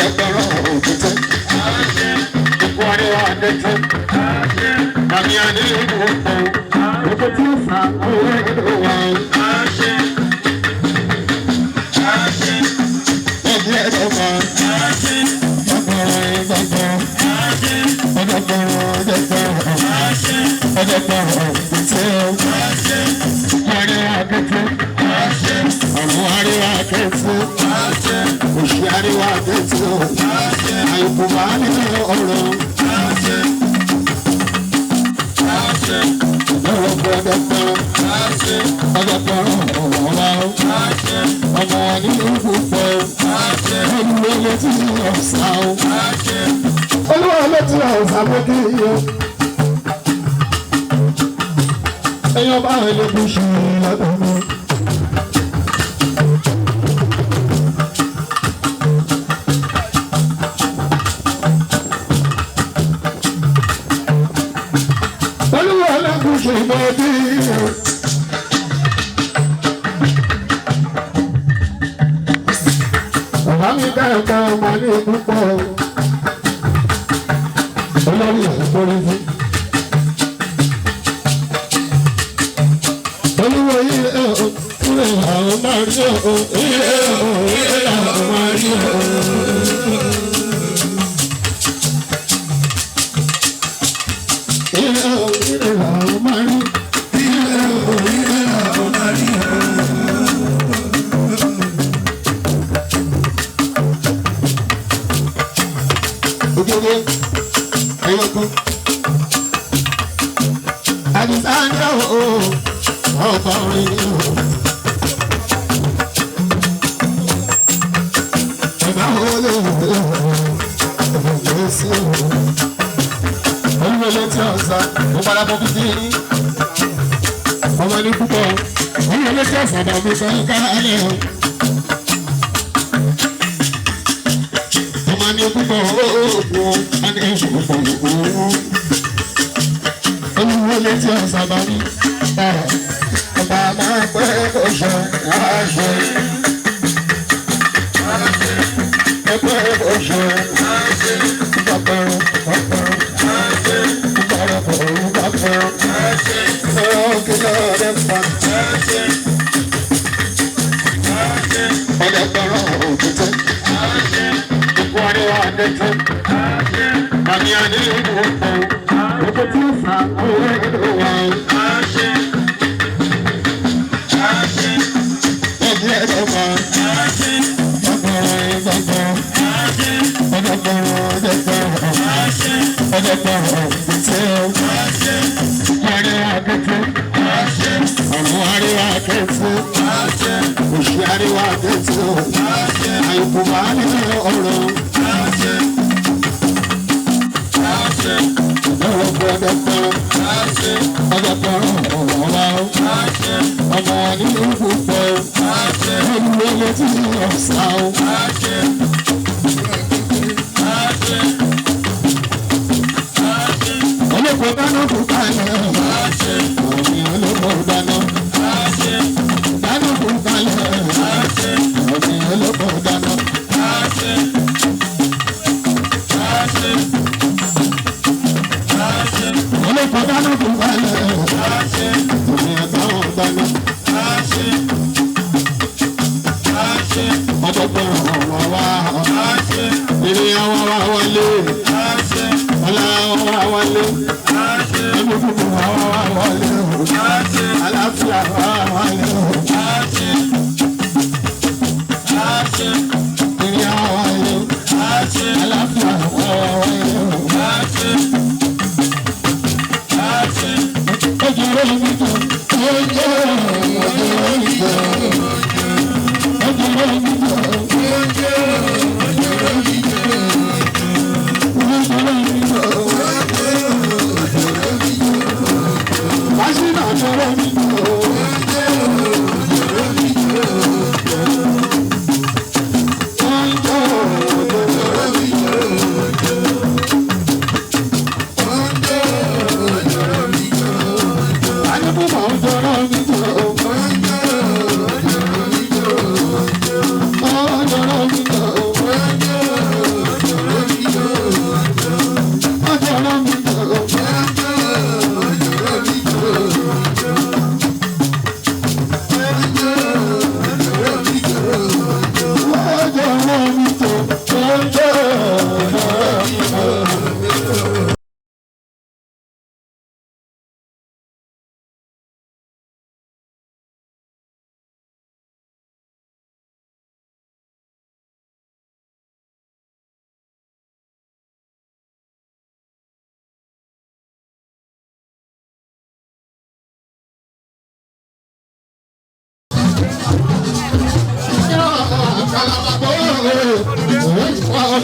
Ọ̀dọ̀gbọ̀rọ̀ òkúté. Ikú àríwá àdẹ́tẹ́. Màmí àní ìlú pọ̀. Òkú tí ó fà owó ìlú wa. Ẹ̀dí ẹ̀dọ́gba. Ọ̀dọ̀gbọ̀rọ̀ ìgbàgbọ́. Ọ̀dọ̀gbọ̀rọ̀ ọ̀dọ̀gbọ̀rọ̀. Ọ̀dọ̀gbọ̀rọ̀ òkúté. Ikú àríwá àdẹ́tẹ́. Ọ̀run àríwá àdẹ́tẹ́. Òṣì àríwá àdẹ́tẹ́. Àìkú máa ní ọ̀rọ̀. Ọmọ nínú púpọ̀ olúwa ló ti ọ̀sà o. Olúwa ló ti ọ̀sà lókè yìí o. Ẹ̀yin ọba ẹlẹ́gùn ṣe lọ́dọ̀ mi. Olúwa ẹlẹ́gùn ṣe lọ́dọ̀ yìí o. Bàbá mi dáadáa ọmọ ní púpọ̀ olórí ìfúnni fún. Olúwo ilé o, ilé àwọn máa rí o, ilé o, ilé àwọn máa rí o. Ilé o, ilé àwọn máa rí. Ilé o, ilé àwọn máa rí o. Ojúwe ẹyọkú. Àdìsá ń dá o, ọba orin ni o. Ẹ̀bá wo lè wò ó, ẹ̀bùn sí o. Olúwo ló ti ọ̀sán, mo padà bọ̀ fífi ní. Ọmọ ní púpọ̀, olúwo ló ti ọ̀sán dàbí sọ́yìn ká lẹ́ o. Ọmọ ní púpọ̀ oògùn, a ní púpọ̀ oògùn. Olúwo ló ti ọ̀sán dàbí. Ọba máa pẹ́ oṣù àṣẹ. Ẹgbẹ́ oṣù bàbẹ̀rù bàbẹ̀rù bàbẹ̀rù bàbẹ̀rù ọ̀kìlọ̀ rẹ̀ pa. Ọ̀dẹ̀gbọ̀rọ̀ òkúté. Ikú àríwá àdẹ́tẹ́. Màmí àní ìlú pọ̀. Òkú tí ó fà owó ìlú wa. Ẹ̀dí ẹ̀dọ́gba. Ọ̀dọ̀gbọ̀rọ̀ ìgbàgbọ́. Ọ̀dọ̀gbọ̀rọ̀ ọ̀dọ̀gbọ̀rọ̀. Ọ̀dọ̀gbọ̀rọ̀ òkúté. Ikú àríwá àdẹ́tẹ́. Ọ̀run àríwá àdẹ́tẹ́. Òṣì àríwá àdẹ́tẹ́. Àìkú máa ní ọ̀rọ̀. Ọ̀dọ̀gbọ̀rọ̀ ọ̀dọ̀gbọ̀rọ̀ ọ̀rọ̀ ọmọ nínú púpọ̀ olúwo ló ti ọ̀sà o. Olóko dáná kú kalẹ̀ òní olóko dáná. Dáná kú kalẹ̀ òní olóko dáná. Olóko dáná kú kalẹ̀ òní àtàwọn dáná. Ọ̀dọ̀gbọ̀rọ̀ ọ̀rọ̀ wa ìrìn àwa wa wọlé ọ̀la wa wọlé ẹni kúkú wa wá wọlé o àlàáfíà wa wọlé o ìrìn àwa wọlé àlàáfíà wa wọlé o. Ojú omi tó ojú omi tó ojú omi tó ojú omi tó.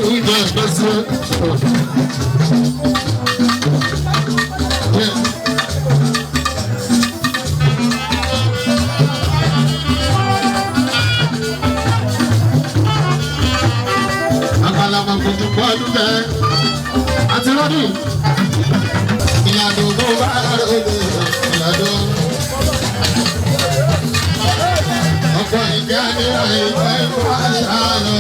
Ìjọ ìgbésí. Àkàlàmọ̀ kò tún pọ̀ ọdún bẹ́ẹ̀. Àti lọ́dún. Ìyàdó tó bá rẹ̀ ìyàdó. Ọkọ̀ ìgbé ní àìpẹ́ fún àṣà lọ.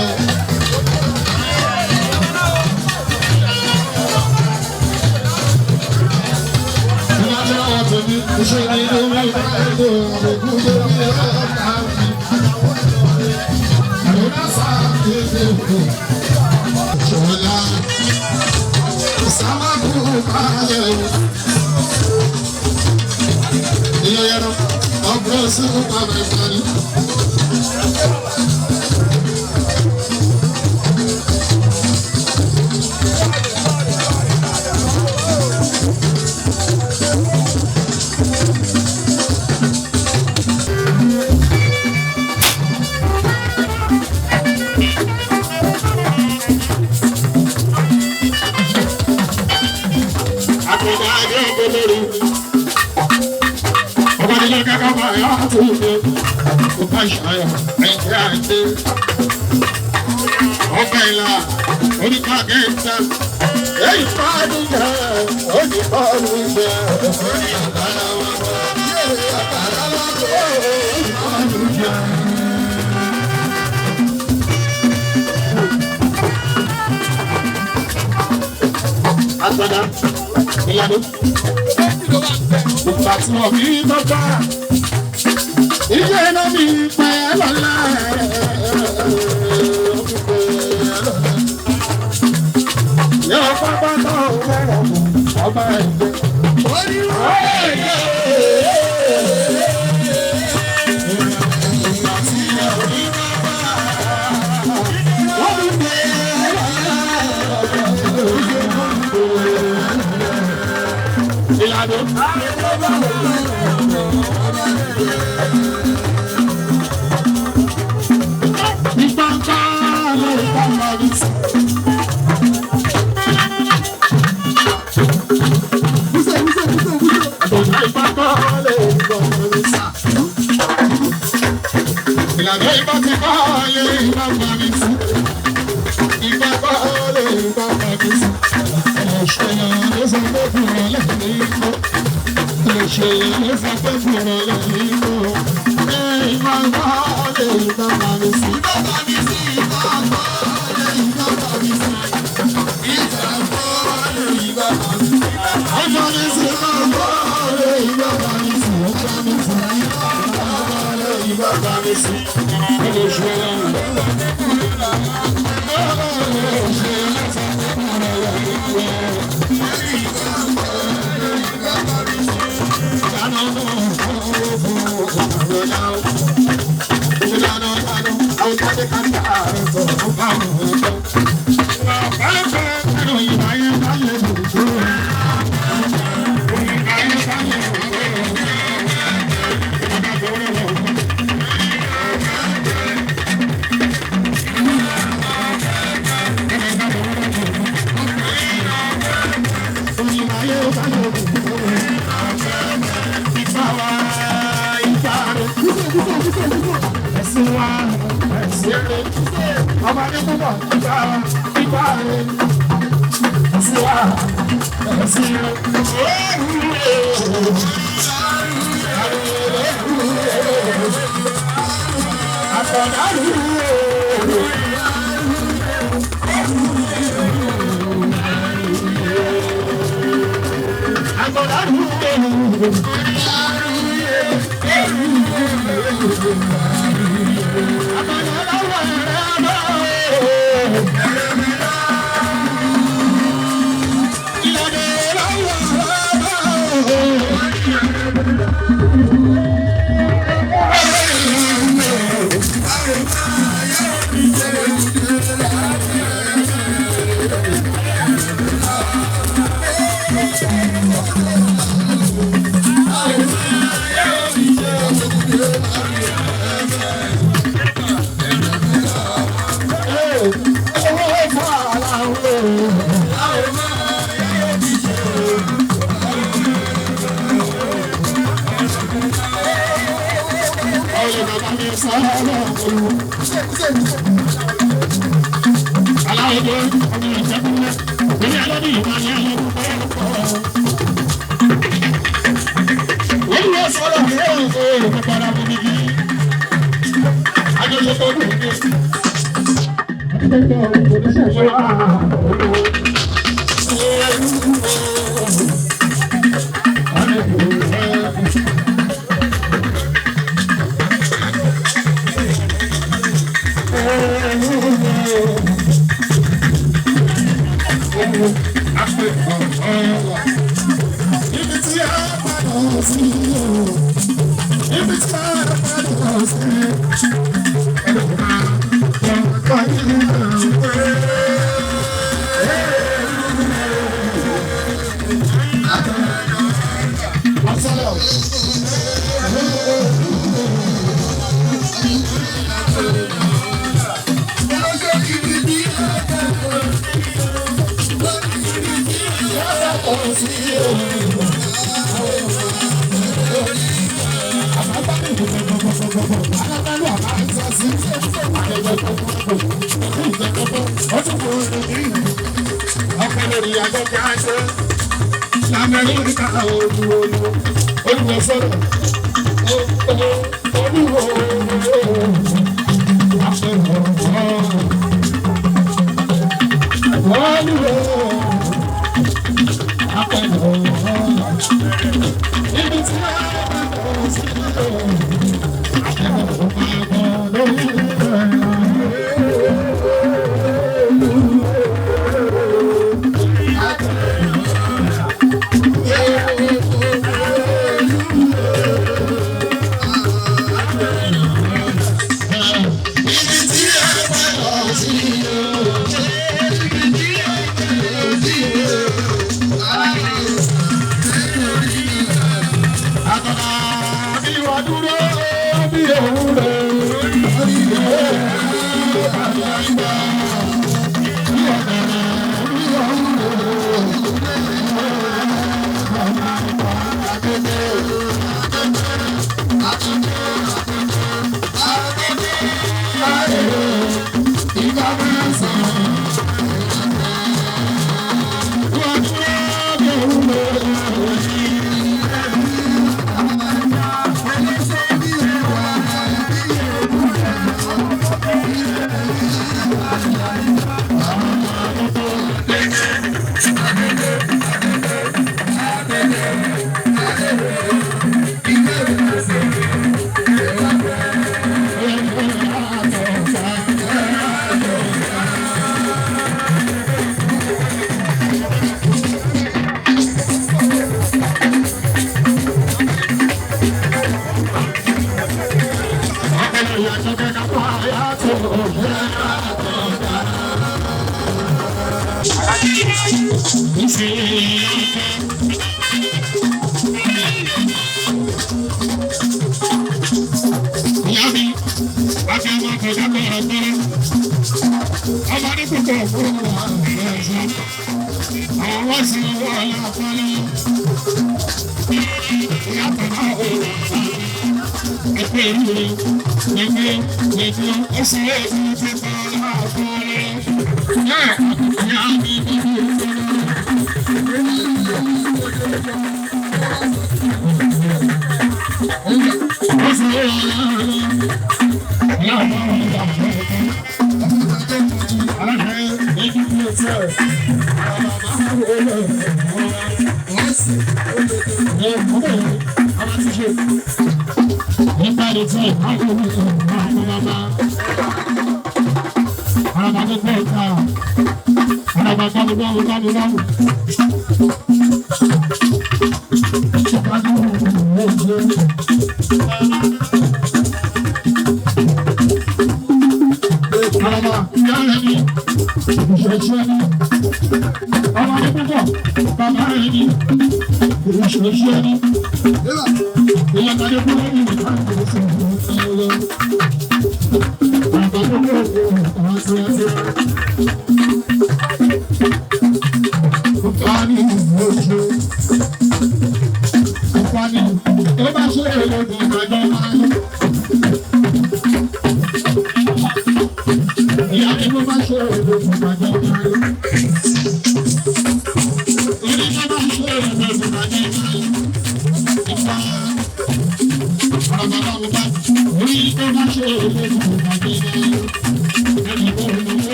Agbada, ìlànà, ìgbà tí wọ́n fi bàbá, ìjẹ́ iná mi pẹ́ lọ́la. Yóò pápá tó fẹ́ràn ọba ẹ̀jẹ̀. Ìgbà tí wọ́n fi bàbá, wọ́n fi pẹ́ lọ́la. Ìlànà ìbá ti bá lè bá bá mi sí. Ìbá bá lè bá bá mi sí. Ìṣẹ̀lẹ̀ ló sọ pé fúnra lẹ́yìn ikú. Ìṣẹ̀lẹ̀ ló sọ pé fúnra lẹ́yìn ikú. Ìbá bá lè bá bá mi sí. Ìbá bá mi sí. Ìbá bá lè bá bá mi sí. Ìbá bá lè bá bá mi sí. Ìbá mi sí. Ìbá bá lè bá bá mi sí. Ìbá mi sí. Ìbá bá lè bá bá mi sí. Ọmọ ìjẹ́kúnlẹ̀. Ilé alọ́bí ìwà ni alọ́bí bẹ́ẹ̀ kọ́. Olúwa sọ̀rọ̀ mi ò fò pàpàrà mú mi kí. Àjọṣepọ̀ ọdún mi. Ibi tí a padà sí o, ibi tí a padà sí, ẹ̀rọ máa ń kọ́ ilé ìwé. Lamẹ́ríkà olúwo olúwo sọ̀rọ̀ olúwo olúwo apẹ̀rọ̀ ibi tí a bá lọ sí apẹ̀rọ̀ máa bọ̀ lórí rẹ̀.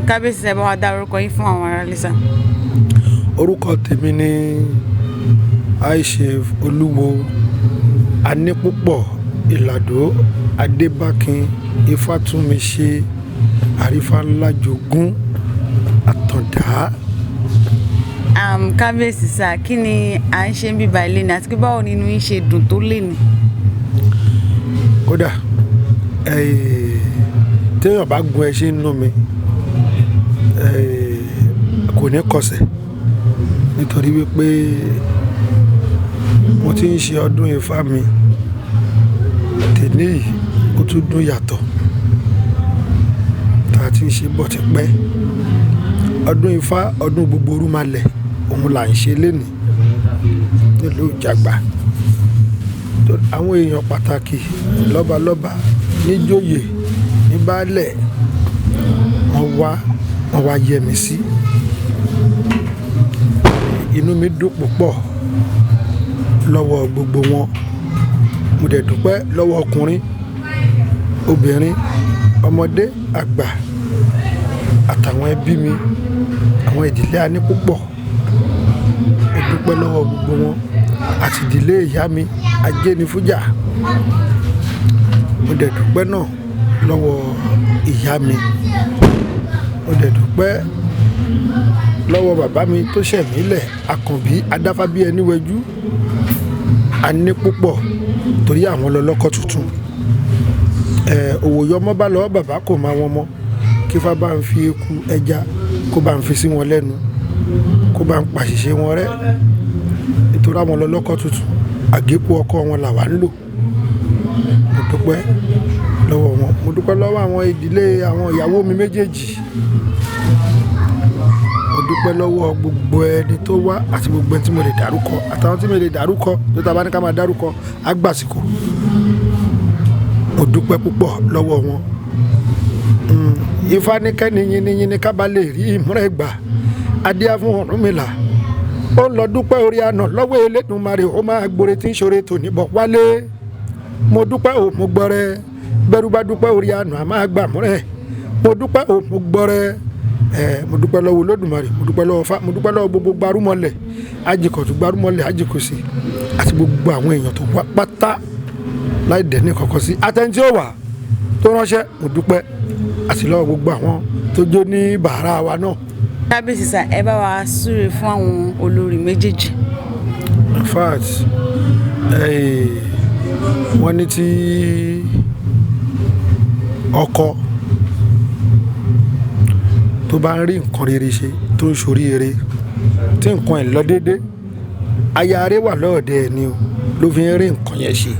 Kábíyèsí, ẹ bá wa dárúkọ yín fún àwọn aráalé sá. Orúkọ tèmi ni Aishef Olúwo Anípúpọ̀ Ìlàdó Adébákin Ifátúnmiṣe Àrífáńlájogún Àtàndá. Kábíyèsí sá, kí ni à ń ṣe ń bíbá ilé ni àti pé báwo ni inú yín ṣe dùn tó lè ní? Kódà téèyàn bá gun ẹṣin nínú mi kò ní kọsẹ̀, nítorí wípé mo ti ń ṣe ọdún Ifá mi tèmi yìí, ó tún dùn yàtọ̀ tá a ti ń ṣe bọ̀ tipẹ́. Ọdún Ifá, ọdún gbogbo orúmalẹ̀, òun là ń ṣe lénìí nílùú Ìjàgbá. Àwọn èèyàn pàtàkì lọ́balọ́ba, níjòyè, ní baálẹ̀, wọ́n wá yẹ mi sí. Inú mi dùn púpọ̀ lọ́wọ́ gbogbo wọn. Mo dẹ̀ dúpẹ́ lọ́wọ́ ọkùnrin, obìnrin, ọmọdé, àgbà àtàwọn ẹbí mi, àwọn ìdílé Anípúpọ̀. Mo dúpẹ́ lọ́wọ́ gbogbo wọn àti ìdílé ìyá mi Ajénifújà. Mo dẹ̀ dúpẹ́ náà lọ́wọ́ ìyá mi. Mo dẹ̀ dúpẹ́ lọ́wọ́ bàbá mi tó ṣẹ̀ mí lẹ̀, Àkànbí Adáfábí Ẹniwẹjú Anípúpọ̀, torí àwọn lọ́lọ́kọ̀ tuntun. Òwò yọmọ bá lọ́wọ́ bàbá kò máa wọn mọ́. Kí Ifá bá ń fi eku ẹja kó bá ń fi sí wọn lẹ́nu, kó bá ń pàṣìṣe wọn rẹ́. Nítorí àwọn lọ́lọ́kọ̀ tuntun, àgékù ọkọ wọn là wá ń lò. Mo dúpẹ́ lọ́wọ́ wọn. Mo dúpẹ́ lọ́wọ́ àwọn ìdílé àwọn ìyàwó mi méjèèjì. Mo dúpẹ́ lọ́wọ́ gbogbo ẹni tó wá àti gbogbo ẹni tí mo lè dárúkọ àtàwọn tí mo lè dárúkọ tó ta bá ní ká máa dárúkọ á gbàsìkò. Mo dúpẹ́ púpọ̀ lọ́wọ́ wọn. Ifá ní kẹ́ni yiniyini ká bá lè rí ìmúrẹ́ gbà. Adíá fún Ọ̀rúnmìlà. Ó ń lọ dúpẹ́ orí àná lọ́wọ́ Elédùmarè, ó máa gbore tí ń ṣoore tòní bọ̀ wálé. Mo dúpẹ́ ò mo gbọ́rẹ́. Bẹ́rù bá dúpẹ́ orí àná, a máa gbà múrẹ́. Mo dúpẹ́ ò mo gbọ́rẹ́. Mo dúpẹ́ lọ́wọ́ Olódùmarè, mo dúpẹ́ lọ́wọ́ Ifá, mo dúpẹ́ lọ́wọ́ gbogbo gbarúmọlẹ̀, ajíkọ̀tù gbarúmọlẹ̀, ajíkòsì àti gbogbo àwọn èèyàn tó wá pátá láì dẹ̀ ní kankan sí. Àtẹni tí ó wà tó ránṣẹ́, mo dúpẹ́ àti lọ́wọ́ gbogbo àwọn tó jó ní bàárà wa náà. Kábíyèsí sá, ẹ bá wa súre fún àwọn olórí méjèèjì. In fact, wọ́n ní tí ọkọ tó bá ń rí nǹkan rere ṣe, tó ń ṣorí rere, tí nǹkan ẹ̀ lọ déédé, aya rẹ̀ wà lọ́ọ̀dẹ̀ ẹ̀ ni o, ló fi ń rí nǹkan yẹn ṣe.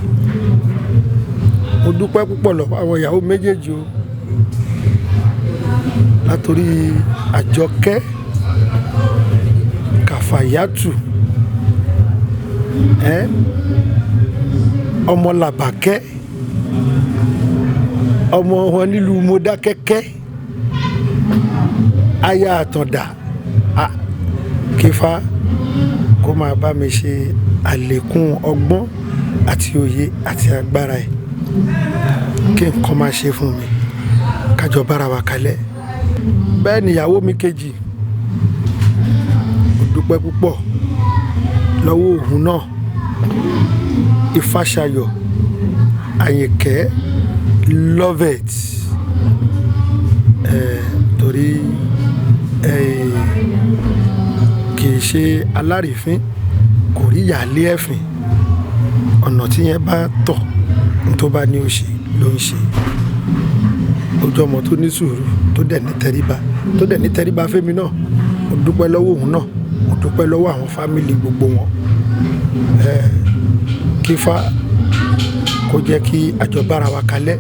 Mo dúpẹ́ púpọ̀ lọ́wọ́ àwọn ìyàwó méjèèjì o. Látorí Àjọkẹ́, Kàfàyátù, ọmọ Làbákẹ́, ọmọ wọn nílùú Mọdákẹ́kẹ́, aya Àtàndá, Kífá kó máa bá mi ṣe àlékún ọgbọ́n àti òye àti agbára ẹ̀, kí nǹkan máa ṣe fún mi, kájọ bára wa kalẹ̀. Bẹ́ẹ̀ ni ìyàwó mi kejì, mo dúpẹ́ púpọ̀ lọ́wọ́ òun náà, Ifáṣayọ̀ Àyìnkẹ́ Lovett, torí kì í ṣe alárìífín, kò rí ìyáálé ẹ̀fín. Ọ̀nà tí yẹn bá tọ̀, ní tó bá ní ó ṣe ló ń ṣe. Mo Ojú ọmọ tó ní sùúrù, tó dẹ̀ ní tẹríba, tó dẹ̀ ní tẹríba fẹ́mi náà. Mo dúpẹ́ lọ́wọ́ òun náà, mo dúpẹ́ lọ́wọ́ àwọn family gbogbo wọn. Kífá kó jẹ́ kí àjọ bára wa kalẹ̀,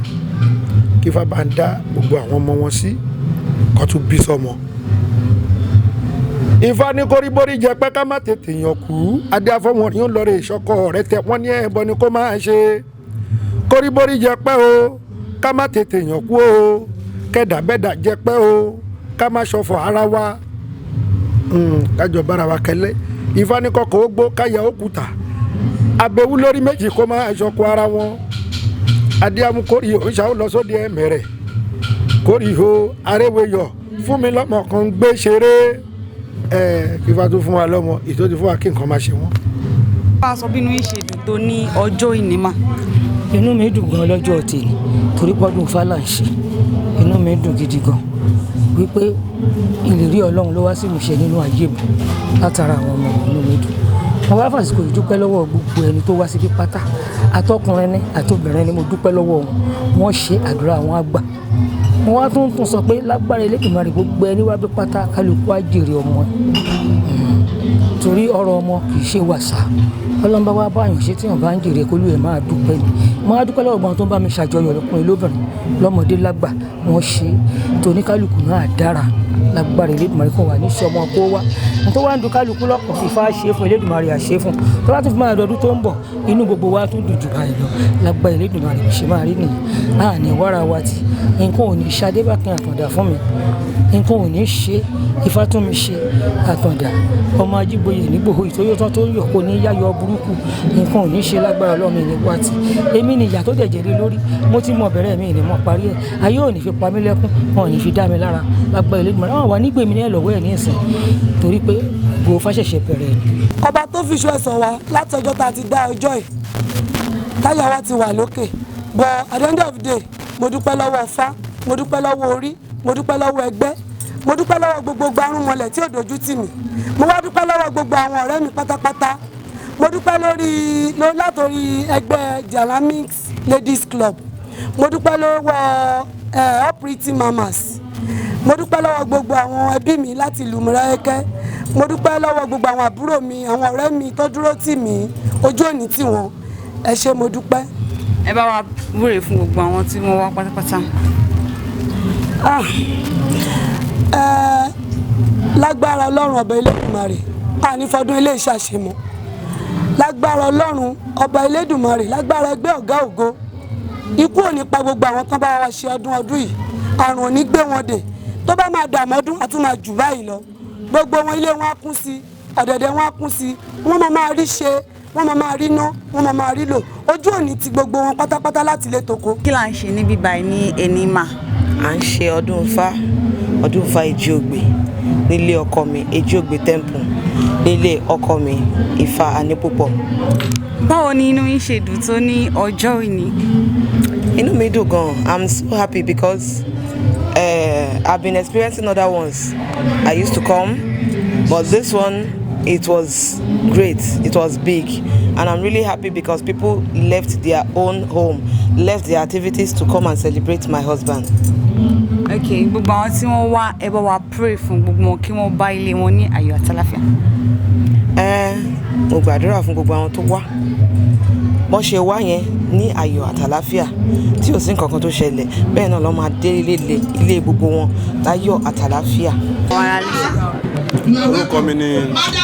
kífá bá ń dá gbogbo àwọn ọmọ wọn sí, kó tún bí sọmọ. Ifá ní kóríbórí jẹ pé ká má tètè yàn kú. Adé afọwọn yóò lọ rè ìṣọkọ rẹ tẹ wọn ní ẹbọ ni kó máa ṣe. Kóríbórí jẹ pé o, ká má tètè yàn kú o. Kẹdàbẹdà jẹ pé o, ká má ṣọ̀fọ̀ ara wa. Kájọ bára wa kẹlẹ. Ifá ní kọkọ ó gbó káyà ó kùtà. Abẹ́wú lórí méjì kó máa ṣọkọ ara wọn. Adé amúkórì òǹṣà ó lọ sóde ẹ̀mẹ̀rẹ̀. Kórìhó aréwéyọ̀ fún mi lọ́mọ kan gbé ṣeré. Ifá tó fún wa lọ́mọ, ìtò ti fún wa kí nǹkan máa ṣe wọ́n. Bá a sọ bínú yín ṣe dùn tó ní ọjọ́ ìní mà. Inú mi dùn gan lọ́jọ́ tèmi torí pọ́dún Ifá là ń ṣe. Inú mi dùn gidi gan wípé ìlérí Ọlọ́run ló wá sí ìmúṣẹ nínú ayé mi látara àwọn ọmọ mi. Inú mi dùn. Mo wá fàsìkò yìí dúpẹ́ lọ́wọ́ gbogbo ẹni tó wá síbí pátá, àtọkùnrin ni àtobìnrin ni, mo dúpẹ́ lọ́wọ́ wọn. Wọ́n ṣe àdúrà wọn á gbà. Mo wá tún tún sọ pé lágbára Elédùmarè gbogbo ẹni wá bí pátá kálukú á jèrè ọmọ ẹ̀. Torí ọ̀rọ̀ ọmọ kì í ṣe wàsà. Ọlọ́run bá wá bá àyàn ṣe tí èèyàn bá ń jèrè kólú ẹ̀ máa dúpẹ́ ni. Mo wá dúpẹ́ lọ́wọ́ gbogbo àwọn tó ń bá mi ṣàjọyọ̀ lọ́kùnrin lóbìnrin lọ́mọdé lágbà. Wọ́n ṣe tóníkálukú náà dára lágbára Elédùmarè kò wà ní sọ ọmọ kó wá. Ohun tó wá ń dun kálukú lọ́kàn Ifá ṣe fún Elédùmarè àṣẹ fún. Tó bá tún fi máa dọdún tó ń bọ̀, inú gbogbo wa tún dùn jù báyìí lọ. Lágbára Elédùmarè kò ṣe máa rí nìyẹn. A ní wàrà wa tì. Nǹkan ò ní ṣe Adébákin Àtàndá fún mi. Nǹkan ò ní ṣe Ifá tún mi ṣe Àtàndá. Ọmọ Ajígboyè nígbòho ìtóyótán tó yọ̀ kó ní yáyọ burúkú. Nǹkan ò ní ṣe lágbára Ọlọ́run ní wá tì. Èmi ni ìyà tó dẹ̀jẹ̀ lé lórí. Mo ti mọ bẹ̀rẹ̀ mi ní mọ̀ parí ẹ̀. Ayé ò ní fi pa mí lẹ́kún, wọn ò ní fi dá mi lára. Lágbára Elédùmarè. Wọ́n wà nígbè mí ní ẹ̀ lọ́wọ́ ẹ̀ ní ìsìn torí pé gbogbo Ifá ṣẹ̀ṣẹ̀ bẹ̀rẹ̀ ni. Ọba tó fi iṣu ẹ̀sán wa láti ọjọ́ tá a ti dá ọjọ́ yìí, táyà wa ti wà lókè. But at the end of the day, mo dúpẹ́ lọ́wọ́ Ifá, mo dúpẹ́ lọ́wọ́ orí, mo dúpẹ́ lọ́wọ́ ẹgbẹ́, mo dúpẹ́ lọ́wọ́ gbogbo gbarúmọlẹ̀ tí ò dojú tì mí. Mo wá dúpẹ́ lọ́wọ́ gbogbo àwọn ọ̀rẹ́ mi pátápátá. Mo dúpẹ́ lórí látòrí ẹgbẹ́ Jalamix Ladies Club. Mo dúpẹ́ lọ́wọ́ Uprity Mamas. Mo dúpẹ́ lọ́wọ́ gbogbo àwọn ẹbí mi láti ìlú Mọdákẹ́kẹ́. Mo dúpẹ́ lọ́wọ́ gbogbo àwọn àbúrò mi, àwọn ọ̀rẹ́ mi tó dúró tì mí, ojú òní tì wọ́n. Ẹ ṣé, mo dúpẹ́. Ẹ bá wa wúre fún gbogbo àwọn tí wọ́n wá pátápátá. Lágbára Ọlọ́run ọba Elédùmarè, a ní fọdún ilé iṣẹ́ àṣemọ́. Lágbára Ọlọ́run ọba Elédùmarè, lágbára ẹgbẹ́ ọ̀gá ògo, ikú ò ní pa gbogbo àwọn tán bá wa ṣe ọdún ọdún yìí. Àrùn ò ní gbé wọn dè. Tó bá máa dààmú ọdún, a tún máa jù báyìí lọ. Gbogbo wọn ilé wọn á kún sí, ọ̀dẹ̀dẹ̀ wọn á kún sí, wọ́n máa máa rí ṣe, wọ́n máa máa rí ná, wọ́n máa máa rí lò. Ojú ò ní ti gbogbo wọn pátápátá láti ilé toko. Kí là ń ṣe níbí báyìí ní ẹni mà? À ń ṣe ọdún Ifá, ọdún Ifá Èjìogbè nílé ọkọ mi, Èjìogbè Temple nílé ọkọ mi, Ifá Anípúpọ̀. Báwo ni inú yín ṣe dùn tó ní ọjọ́ ìní? Inú mi dùn gan. I'm so happy because I've been experiencing other ones. I used to come, but this one, it was great. It was big. And I'm really happy because people left their own home, left their activities to come and celebrate my husband. Ok, gbogbo àwọn tí wọ́n wá, ẹ bá wa pray fún gbogbo wọn kí wọ́n bá ilé wọn ní ayọ̀ àtàlàfíà. Mo gbàdúrà fún gbogbo àwọn tó wá. Bọ́n ṣe wá yẹn ní ayọ̀ àtàlàfíà tí ò sí nǹkan kan tó ṣẹlẹ̀, bẹ́ẹ̀ náà ló máa dé ilé ilé gbogbo wọn láyọ̀ àtàlàfíà. Àwọn ará lè sà. Orúkọ mi ni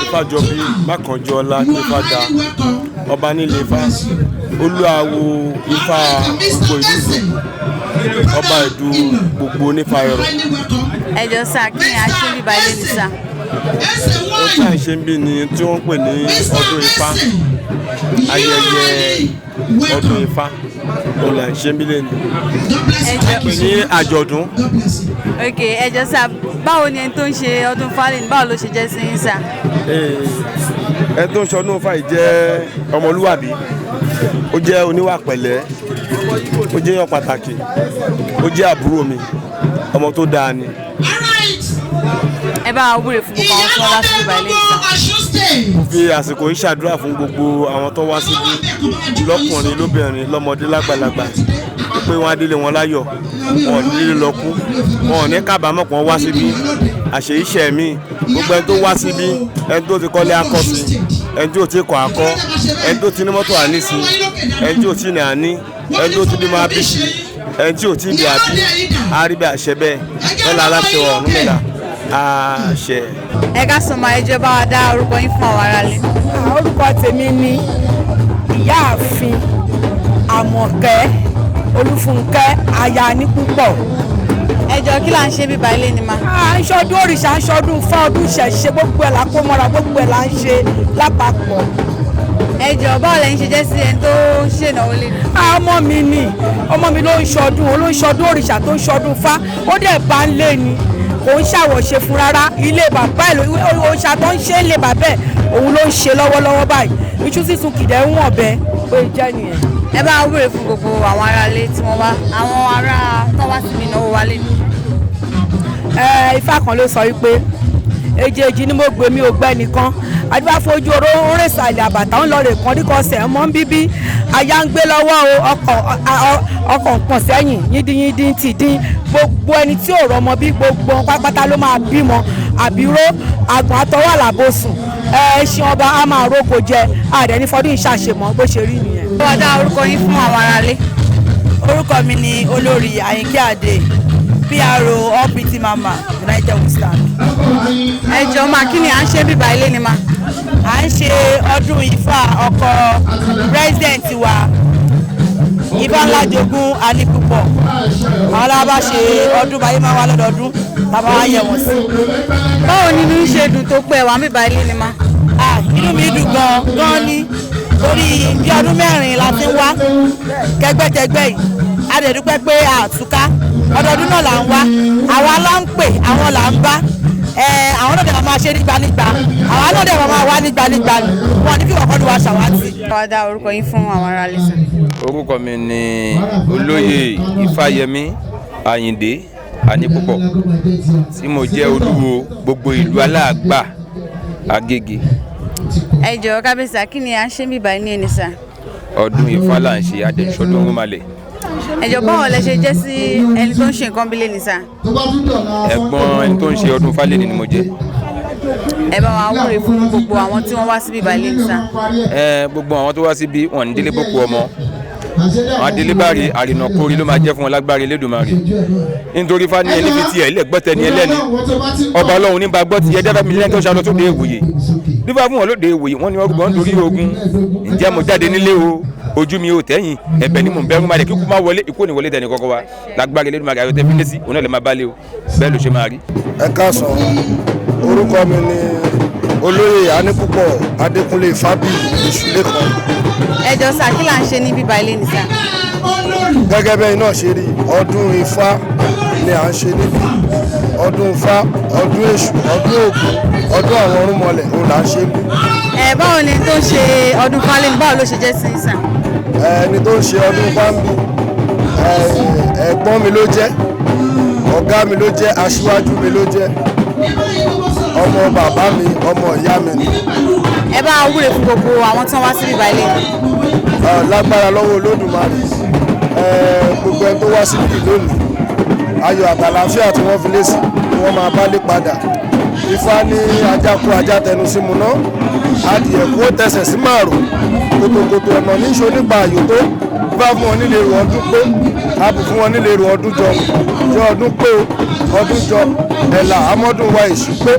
Ifájọbí Mákànjọ́lá Nífàdà, ọba nílé Ifá, olúawo Ifá gbogbo ìlú Ìlú, ọba ìdú gbogbo nífa ẹ̀rọ. Ẹ jọ sà, kí ni a ṣe níbí báyìí lẹ́nu sà? Ohun tí à ń ṣe ń bí ni tí wọ́n ń pè ní ọdún Ifá, ayẹyẹ ọdún Ifá òun là ń ṣe ń bí lẹ́nu Ẹ jọ pè ní àjọ̀dún. Ok, ẹ jọ sà, báwo ni ẹni tó ń ṣe ọdún Ifá lẹ́nu, báwo ló ṣe jẹ́ sí yín sà? Ẹ tó ń ṣọdún Ifá yìí jẹ́ ọmọlúwàbí, ó jẹ́ oníwà pẹ̀lẹ́, ó jẹ́ èèyàn pàtàkì, ó jẹ́ àbúrò mi, ọmọ tó dáa ni. Ẹ bá wa wúre fún gbogbo àwọn tí wọ́n wá síbí báyìí lẹ́nu sà. Fi àsìkò yìí ṣàdúrà fún gbogbo àwọn tó wá síbí, lọ́kùnrin lóbìnrin, lọ́mọdé lágbàlagbà, pé wọ́n á délé wọn láyọ̀. Wọn ò ní lílé lọ kú, wọn ò ní kábàámọ̀ pọ̀ wá síbí. Àṣeyíṣẹ́ mi, gbogbo ẹni tó wá síbí, ẹni tó ti kọ́lé akọ́ sí, ẹni tí ò ti kọ́ akọ́, ẹni tó ti ní mọ́tò àní sí, ẹni tí ò ti ní àní, ẹni tó ti bímọ abí sí, ẹni tí ò ti bí àbí, àríbẹ̀ àṣẹ bẹ́ẹ̀ lọ́la aláṣẹ Ọ̀rúnmìlà àṣẹ. Ẹ ká sọ máa ẹjọ́ bá wa dá orúkọ yín fún àwọn aráalé. Orúkọ tèmi ni Ìyáàfin Àmọ̀kẹ́ Olúfúnkẹ́ aya ní púpọ̀. Ẹ jọ̀ọ́, kí là ń ṣe bíbá ilé ni ma? À ń ṣọdún òrìṣà, à ń ṣọdún Ifá, ọdún ìṣẹ̀ṣe, gbogbo ẹ̀ là kó mọ́ra, gbogbo ẹ̀ là ń ṣe lápapọ̀. Ẹ jọ̀ọ́, báwo lẹ́yìn ṣe jẹ́ sí ẹni tó ń ṣènáwó lé ní? Ọmọ mi ni, ọmọ mi ló ń ṣọdún, ó ló ń ṣọdún òrìṣà tó ń ṣọdún Ifá, ó dẹ̀ bá ń lé ni, kò ń ṣàwọ̀ṣe fún rárá. Ilé bàbá ẹ̀, òòṣà tó ń ṣe é lé bàbá ẹ̀, òun ló ń ṣe lọ́wọ́lọ́wọ́ báyìí. Iṣu sísun kìdẹ̀ ń wọ̀n bẹ́ẹ̀ pé jẹ́ nìyẹn. Ẹ bá wúre fún gbogbo àwọn aráalé tí wọ́n wá, àwọn ará tó wá síbi ìnáwó wa lé ní. Ifá kan ló sọ wípé èjèèjì ni mo gbé, mi ò gbẹ́ nìkan, àdúrà fojú oró ń rè sàlẹ̀ àbàtà ń lọ rè kàn rí kan sẹ̀ mọ́ ń bíbí aya ń gbé lọ́wọ́ o, ọkọ̀ ń pọ̀n sẹ́yìn yíndínyíndín ti dín. Gbogbo ẹni tí ò rọmọ bí, gbogbo wọn pátápátá ló máa bímọ àbíró àgbọ̀n àtọwọ́ àlàbòsùn. Ẹṣin ọba á máa róko jẹ àdẹ ní fọdún ìṣàṣemọ, bó ṣe rí nìyẹn. Ẹ wá dá orúkọ yín fún àwọn aráalé. Orúkọ mi ni Olórí Àyìnkẹ́ Adé, PRO All Pretty Mama United We Stand. Ẹ jọ̀ọ́ máa, kí ni à ń ṣe bíbá ilé ni ma? À ń ṣe ọdún Ifá ọkọ president wa, Ifá ńlá jogún Anípúpọ̀. Àwọn alábá ṣe ọdún báyìí máa wá lọ́dọọdún, tàbá wá yẹ wọ́n sí. Báwo ni inú ṣe dùn tó pé ẹ wà bíbá ilé ni ma? Inú mi dùn gan gan ni, torí bí ọdún 4 la ti ń wá kẹgbẹ́jẹgbẹ́ yìí. A dẹ̀ dúpẹ́ pé àtúká ọdọọdún náà là ń wá, àwa là ń pè, àwọn là ń bá, àwọn náà dẹ̀ máa ṣe nígbà nígbà, àwa náà dẹ̀ máa wá nígbà nígbà ni wọn ní kí wọ́n kọ́ ló wá ṣàwátì. Ẹ wá dá orúkọ yín fún àwọn aráalé sàn. Orúkọ mi ni Olóyè Ifáyẹmí Àyìndé Anípúpọ̀, tí mo jẹ́ olúwo gbogbo ìlú Aláàgbà Agége. Ẹ jọ̀ọ́ kábíyèsí, kí ni à ń ṣe bíbá ní ẹni sà? Ọdún Ifá là ń ṣe, adẹ̀sọ́dún Ọ̀rúnmalẹ̀. Ẹ jọ̀ọ́, báwo lẹ ṣe jẹ́ sí ẹni tó ń ṣe nǹkan bílẹ̀ ní sà? Ẹ̀gbọ́n ẹni tó ń ṣe ọdún Fálẹ́ni ni mo jẹ́. Ẹ bá wa wúre fún gbogbo àwọn tí wọ́n wá síbí ìbàlẹ̀ ní sà. Gbogbo àwọn tó wá síbí, wọn ní délé bókú ọmọ, àwọn adélé báre àrìnà kórí ló máa jẹ́ fún wọn lágbára Elédùmarè, nítorí Ifá ní ẹni fi tiẹ̀ ilẹ̀ gbọ́tẹ̀ ní ẹlẹ́ni, ọba Ọlọ́run ní bá gbọ́ tiẹ̀ dábàá mi lẹ́yìn tó ṣàlọ́ tó dé ìwòye nígbà fún wọn lóde ìwòye, wọn ni wọn gbọ́n nítorí ogun. Ǹjẹ́ mo jáde nílé o, ojú mi ò tẹ́yìn, ẹ̀bẹ̀ ni mò ń bẹ̀rù máa rẹ̀ kíkú máa wọlé, ikú ò ní wọlé tẹ̀ ní kọ́kọ́ wa lágbára Elédùmarè. Ayọ̀ tẹ́ fi lé sí òun náà lè máa bá lé o, bẹ́ẹ̀ ló ṣe máa rí. Ẹ káàsán, orúkọ mi ni Olóyè Anípúpọ̀ Adékúnlé Fábíyì Ìṣúlẹ̀kan. Ẹ jọ̀ọ́ sà, kí là ń ṣe ní bíbá ilé ní sà? Gẹ́gẹ́ bẹ́ẹ̀ náà ṣe rí, ọdún Ifá ni à ń ṣe níbí. Ọdún Ifá, ọdún Èṣù, ọdún Ògún, ọdún àwọn ọ̀rúnmọlẹ̀, òun là ń ṣe níbí. Ẹ báwo ni tó ń ṣe ọdún Fálẹ́ni, báwo ló ṣe jẹ́ sí sà? Ẹni tó ń ṣe ọdún Fáńbí, ẹ̀gbọ́n mi ló jẹ́, ọ̀gá mi ló jẹ́, aṣíwájú mi ló jẹ́, ọmọ bàbá mi, ọmọ ìyá mi ni. Ẹ bá wúre fún gbogbo àwọn tí wọ́n wá síbí ìbàlẹ̀. Lágbára lọ́wọ́ Olódùmarè, gbogbo ẹni tó wá síbí lónìí, ayọ̀ àtàlàáfíà tí wọ́n fi lé sí ni wọ́n máa bá lé padà. Ifá ní ajá kú, ajá tẹnu sí mu náà, adìẹ kú, ó tẹsẹ̀ sí márùn, kòtòkòtò ọ̀nà níṣó nípa àyò tó bá fún wọn nílé èrò ọdún pé a bù fún wọn nílé èrò ọdún jọ jọ ọdún pé ọdún jọ ẹ̀là amọ́dún wa èṣù pé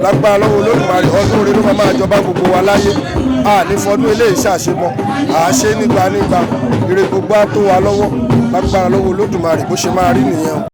lágbára lọ́wọ́ Olódùmarè, ọdún rere ló máa jọba gbogbo wa láyé. A ní fọdún eléyìí ṣàṣemọ, à á ṣe nígbà nígbà, ire gbogbo á tó wa lọ́wọ́ lágbára lọ́wọ́ Olódùmarè, bó ṣe máa rí nìyẹn o.